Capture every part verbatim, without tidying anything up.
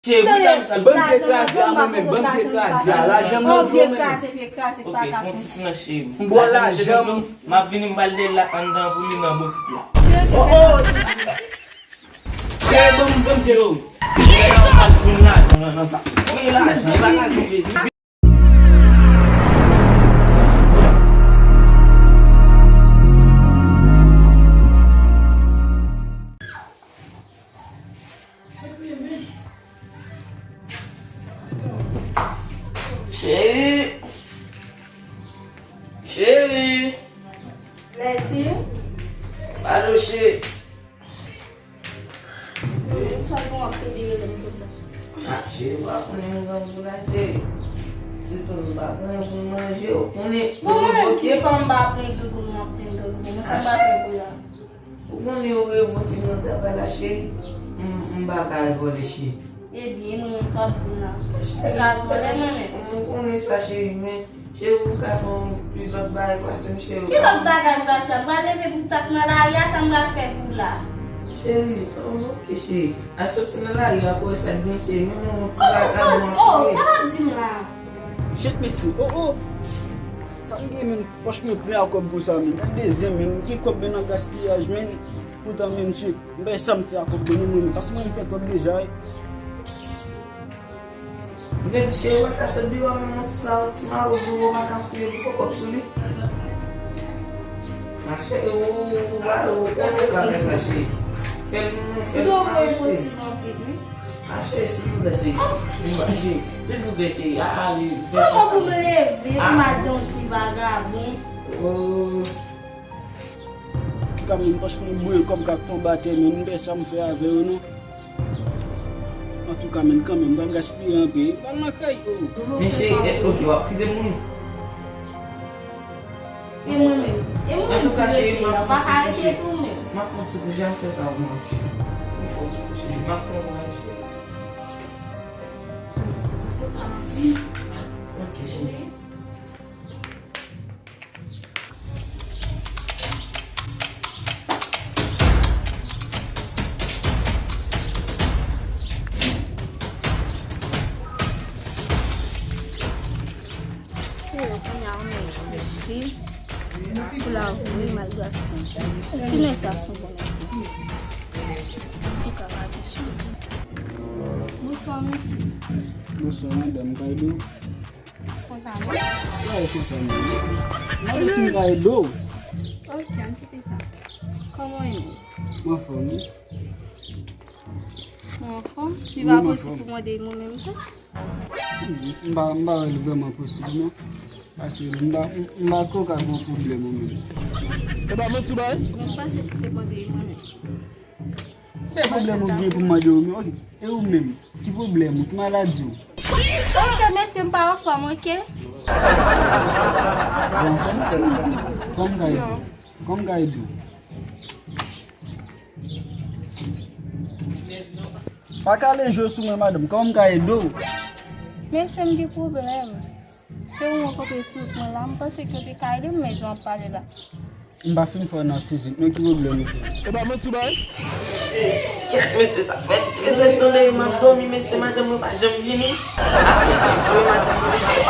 Cheri, pou sa, pou sa. Ban m vye kraze a mwen menm, ban m vye kraze a. Lajan m nan vye kraze, vye kraze, pa ka fè. Ok, fè yon ti silans, cheri. M bwè lajan m. M ap vini, m pral dèyè l la anndan pou li nan bokit la. Oh, oh. Cheri, ban m, ban m vye. Yo, m ap jwenn lajan nan, nan sa. Mwen lajan, pa ka jwenn. Cheri. Cheri. Lèdi. Alo, cheri. Bonswa, bon, w ap pede rele m konsa. Ah, cheri, w pa konnen m grangou la, cheri. Sitou m pa gen anyen pou m manje, ou konnen. Bon, mwen menm ki fanm, m pa plen grangou, m ap plen grangou. Mwen sa m pa fè pou la. Ou konnen yo revoke m nan travay la, cheri. M, m pa ka vòlè, cheri. Ebyen, mwen menm sa w ap di m la. Ou ka vòlè mwen menm. Ou konnen sa, cheri, men cheri, ou ka fè yon pi lòt bagay pase m, cheri. Ki lòt bagay m pral fè? M pral leve boutak nan lari a, sa m pral fè pou la. Cheri, oh, ok, cheri. Al soti nan lari a, pou wè sa k gen, cheri. Men mwen yon ti vagabon, cheri. Oh, sa w ap di m la? Jet mesye, oh, oh. Sa m gen, men pòch mwen plen a kòb konsa, men. Gade zen, men. M gen kòb, men nan gaspiyaj, men. Poutan, men, cheri. M bay sa m fè a kòb mwen, mwen, paske mwen fè twòp deja, wi. M te di, cheri, ou pa ka sot biwo a, menm yon ti ma-, yon ti mawozo, ou pa ka fouye pou kòb sou li. Ma cheri, ou, ou, ou, ou pa, ou pa ka fè sa, cheri. Fè l pou mwen, fè l pou mwen, cheri. Ma cheri, silvouplè, cheri. Ma cheri, silvouplè, cheri. A, ale, fè sa. Kòman pou m leve, pou m al dan yon ti vagabon? Oh. Antouka, men, pòch mwen boule kòb k ap tonbe atè, men, m pè sa m fè avè yo, non. Antouka, men, kanmenm, m pral gaspiye anpil. M pral nan kay, oh. Men cheri, eh, ok, w ap kite m, wi. E mwen menm? E mwen menm ki rete la, w pa ka rete tou menm. M ap fè yon ti kouche, m ap fè sa pou mwen, cheri. M ap fè yon ti kouche, m ap pran kouche. Antouka, m ap vin. Ok, cheri. Se yo kounye a, ou menm, mesye. Pou la voye malgre aksyon. Èske nèg sa se yon bon nèg? Antouka, pa kesyon. Bonswa, mesye. Bonswa, madanm, kay do. Konsa menm? Wi, konsa menm. Mwen vle si m ka ede w. Ok, ann kite sa. Kòman w ye? Mwen anfòm, wi. Mwen anfòm? Li pa posib pou mande mwen menm tou? M pa, m pa wè li vrèman posib, non. Paske m pa, m pa kwè w ka gen yon pwoblèm ou menm. E pa manti w bay? Mwen panse si te mande mwen menm. E pwoblèm ou gen pou m mande w menm? Ok, e ou menm? Ki pwoblèm ou? Ki maladi w? Ok, mesye, m pa anfòm, ok? Ou anfòm? Kòman m ka ede w? Kòman m ka ede w? Pa kale je w sou mwen, madanm. Kòman m ka ede w? Mesye, m gen pwoblèm. Se ou rankontre sou wout mwen la, m panse ke w te ka ede m, men jan w ap pale la. M pa fin fè w nan fizik, non, ki pwoblèm ou gen? E pa manti w bay? Kèt, mesye, sa fè trèz è tan dèyè m ap dòmi, mesye, madanm mwen pa janm vini. Apre di dwe maten, mesye.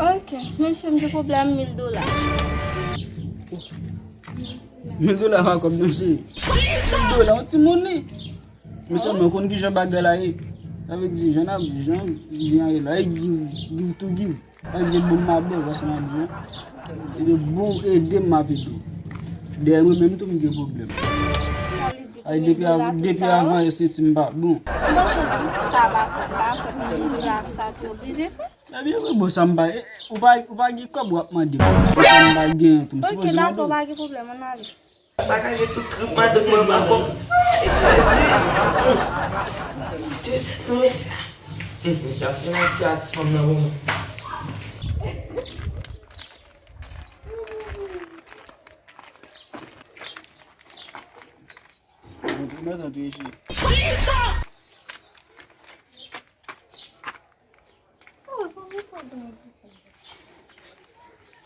Ok, mesye, m gen pwoblèm mil dola. Mil dola pa kòb, mesye. Mil dola, yon timoun li. Men sèlman, ou konn kijan bagay la ye. Sa vle di, jan n ap, jan byen an ye la, e give, give to give. Sa vle di, bon, m ap ba w, wè sa m ap di w. E de bon, ede m, m ap ede w. Dèyè mwen menm tou, m gen pwoblèm. Ay, depi a-, depi avan yè, se ti m pa bon. M panse sa pa kòb, pa kòb, men m sa te oblije fè. Ebyen, wi, bon, sa m pa, e, ou pa, ou pa gen kòb, w ap mande m. Sa m pa gen, tou, m sipoze mande w. Ok, dakò, pa gen pwoblèm, ann ale. Sakaje tout trip madanm mwen pa kòb. Dye sèt non mesye. Mesye ap fè manti a ti fanm nan pou mwen. Mwen tou mèt antre isit.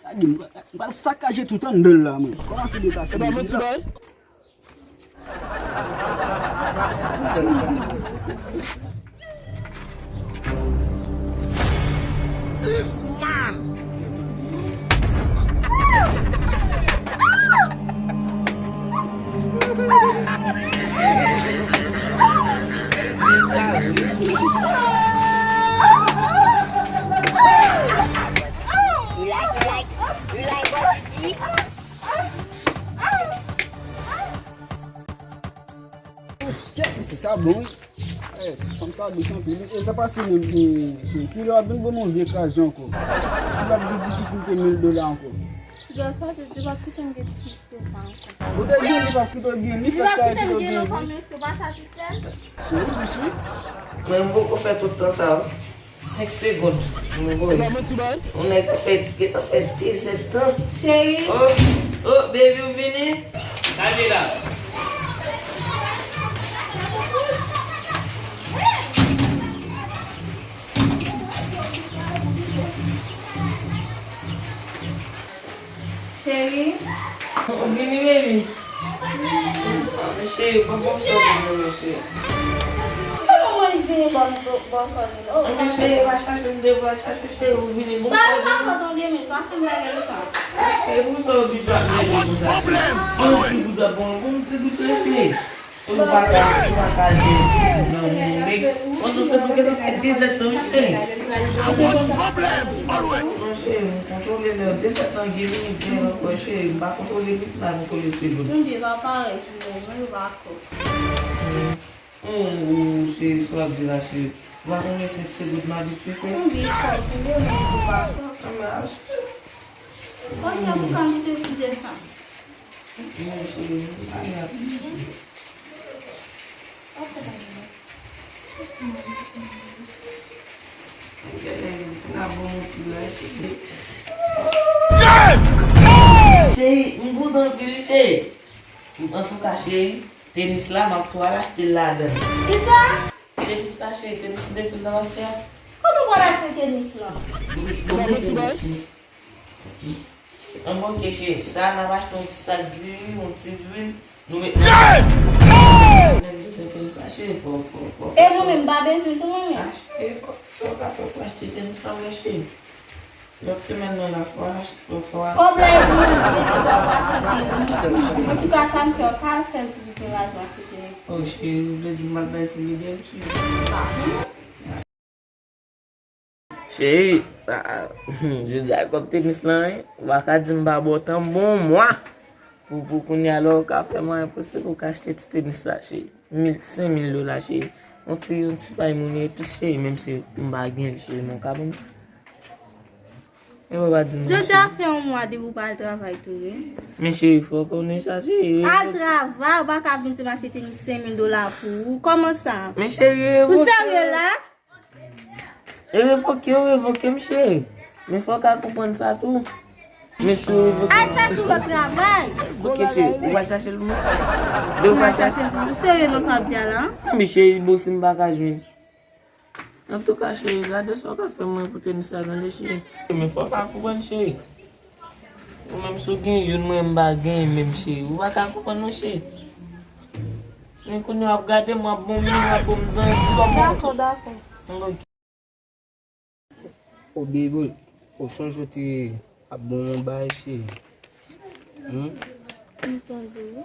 Gade, m pral, m pral sakaje tout anndan l la, mwen. Kòmanse detache. E pa manti bay. This man! You like, you like, you like what you see? Kèt, mesye, sa bon, wi. Eh, fanm sa dous anpil, wi. E sa pase menm, e, se kilè w ap vin ban m yon vye kraze ankò. Ou p ap gen difikilte mil dola ankò. Piga sa te di, w ap kite m gen difikilte sa ankò. Ou te gen, li p ap kite w gen, li fèk kare kite w gen. Li p ap kite m gen ankò, mesye, w pa satisfè? Se ou, mesye. Mwen, m poko fè tout tan sa, wi. Senk segonn. Mwen voye. E pa manti, bay. Yon nèg fè, gentan fè dezèdtan. Cheri. Oh, oh, baby, ou vini? Gade la. Cheri. Vini, baby. Cheri, bon, bon, sa w vini, cheri. Kòman mwen vini, bon, bon, bon, sa w vini? Oh, men cheri, pa chache m devan, chache cheri, ou vini, bon, sa w vini. Pa, pa, pa, tande, men, pa fè m bagay sa. Cheri, pou sa w di, pa mède pou sa, cheri. Bon, ti bout la, bon, bon, ti bout la, cheri. Ou pa ka, ou pa ka gen ti bout nan moun, nèg. Mwen, nou fè, nou gentan fè dezèdtan, wi, cheri. Ou te konn pwoblèm, always. Non, cheri, m kontwole lè, dezèdtan gen minit, gen ankò, cheri. M pa kontwole minit la, m kole segonn. Konbyen pa parèy, cheri, mwen, yo pa kò. Hum, hum, cheri, sa w ap di la, cheri. Ou pa konnen senk segonn m abitye fè? Konbyen kò, konbyen moun yo pa kò? Anmè, achte. Konbyen pou kanpite sou desann? Non, cheri, m pa gen apetitye. Cheri, m kontan anpil, cheri. Antouka, cheri, tenis la, m ap tou al achte l ladan. Kisa? Tenis la, cheri, tenis de tou nan achte a. Kòman w pral achte tenis lan? Bon, bon, bon, bon. An bon, ok, cheri. Sa a, n ap achte yon ti sak diri, yon ti lwil. Nou met nan. Menm bezwen konn sa, cheri, fò, fò, fò. E mwen menm, m pa bezwen tou, mwen menm. Ah, cheri, fò, sa w ka fè pou achte tenis lan, mwen, cheri. Lòt semèn nan, la, fò, fò, fò. Kòb la, e pou mwen, se pou w achte tenis. Antouka, sa m fè, w ka fè l pou lajan achte tenis. Oh, cheri, ou vle di m al bay Filibe, cheri? Pa. Cheri, ah, jodi a kòb tenis lan, wi, ou pa ka di m pa ba w tan, bon mwa. Pou, pou kounye a la, ou ka fè mwayen posib, ou ka achte ti tenis sa, cheri. Mil, senk mil dola, cheri. Yon ti, yon ti pay moun epis, cheri, menm si m pa gen l, cheri, men ou ka ban m. E ou pa di m, jodi a fè yon mwa depi ou pa al travay tou, wi. Men cheri, fò w konnen sa, cheri. Al travay, ou pa ka vin di m achte tenis senk mil dola pou ou. Kòman sa? Men cheri, ou serye la? E revoke yo, revoke m, cheri. Men fò w ka konprann sa tou. Men si w revoke m. Al chache yon lòt travay. Ok, cheri, ou pral chache l pou mwen? Lè ou pral chache l pou mwen? Ou serye nan sa w ap di a la? Non, men cheri, bon, si m pa ka jwenn. Antouka, cheri, gade sa w ka fè mwen pou tenis sa, tande, cheri. Men fò w ka konprann, cheri. Ou menm si w gen youn, mwen m pa gen menm, cheri. Ou pa ka konprann non, cheri. Men kounye a w ap gade m, w ap bon men, w ap bon m dan, di w ap bon. Dakò, dakò. Ok. O bebe, ou sonje w te ap bon m yon bagay, cheri. Hmm? M sonje, wi.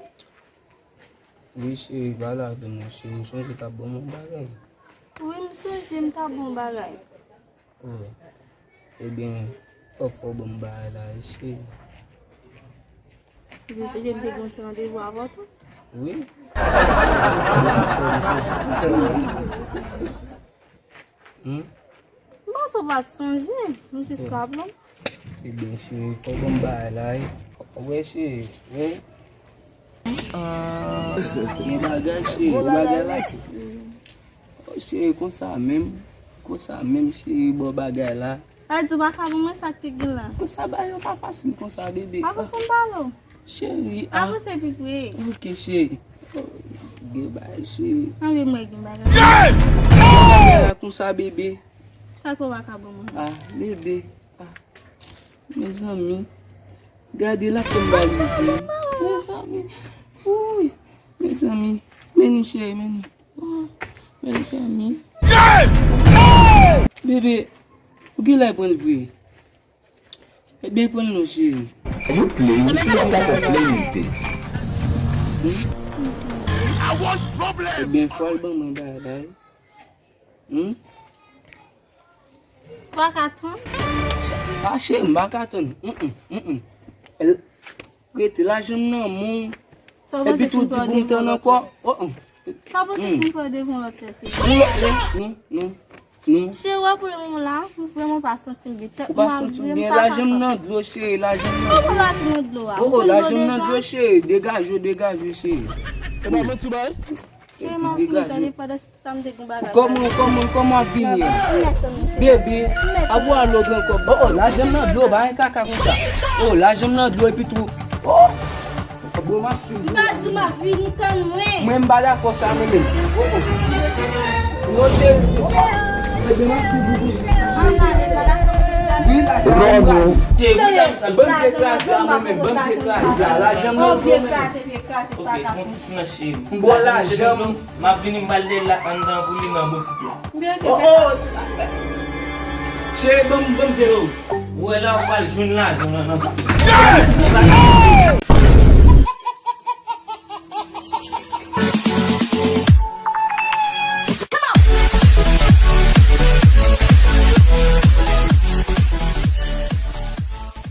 Wi, cheri, pale avè m non, cheri. Ou sonje w t ap ban m yon bagay? Wi, m sonje m t ap ban w bagay. Oh. Ebyen, fò, fò w ban m bagay la, wi, cheri. Ou sonje m te gen yon ti randevou avè w tou? Wi. Tout sa, m sonje, tout sa, wi. Hmm? M panse w pa t sonje, m jis raple m. Ebyen, cheri, fò w ban m bagay la, wi. Ou wè, cheri, wi. Gen bagay, cheri, gen bagay la. Oh, cheri, konsa menm, konsa menm, cheri, ba w bagay la. Sa di w pa ka ban mwen sa k te gen la. Konsa bagay yo pa fasil konsa, bebe. Avanse m pale w. Cheri, ah. Avanse pi pre. Ok, cheri. Oh, gen bagay, cheri. Anvi mwen gen bagay. Bagay la konsa, bebe. Sa k fè w pa ka ban mwen? Ah, bebe. Ah. Mezanmi. Gade la fè m baze vre. Mezanmi. Wouy. Mezanmi. Men ni, cheri, men ni. Oh. Mezanmi. Bebe, ou gen lè pran l vre. Ebyen, pran l non, cheri. Are you playing? Which type of playing is this? Hmm? Ebyen, fò l ban mwen bagay. Hmm? Ou pa ka tann? Ah, cheri, m pa ka tann. Mm, mm, mm, mm. Rete la, janm nan men w. Epi tou, ti bout tan ankò. Oh, oh. Sa w panse si m pran devan lòt lè, cheri? Non, non, non, non. Cheri, wè pwoblèm ou la, m vrèman pa santi m byen. Ou pa santi w byen? La janm nan dlo, cheri, la janm nan dlo. Kòman la janm nan dlo a? Oh, oh, la janm nan dlo, cheri, degaje w, degaje w, cheri. E pa manti w bay? Cheri, m ap vin tande pandan sa m te gon bagay. Kòman, kòman, kòman ap vini an? Bebe, ap wè lò gen kòb. Oh, oh, la janm nan dlo, pa gen kaka konsa. Oh, la janm nan dlo epi tou. Oh! Bon, m ap swiv ou. M ta di m ap vini tann mwen. Mwen, m pa dakò sa, mwen menm. Oh, oh. Non, cheri. Bebe, m ap swiv ou. Wi, la janm nan. Cheri, ban m vye kraze a, mwen menm, ban m vye kraze a. La janm nan dlo, mwen menm. Ok, fè yon ti silans, cheri. M bwè la janm. M ap vini, m pral lè la anndan pou li nan bokit la. Oh, oh. Cheri, ban m, ban m vye dlo. Ou wè la, ou pral jwenn lajan nan, nan sa.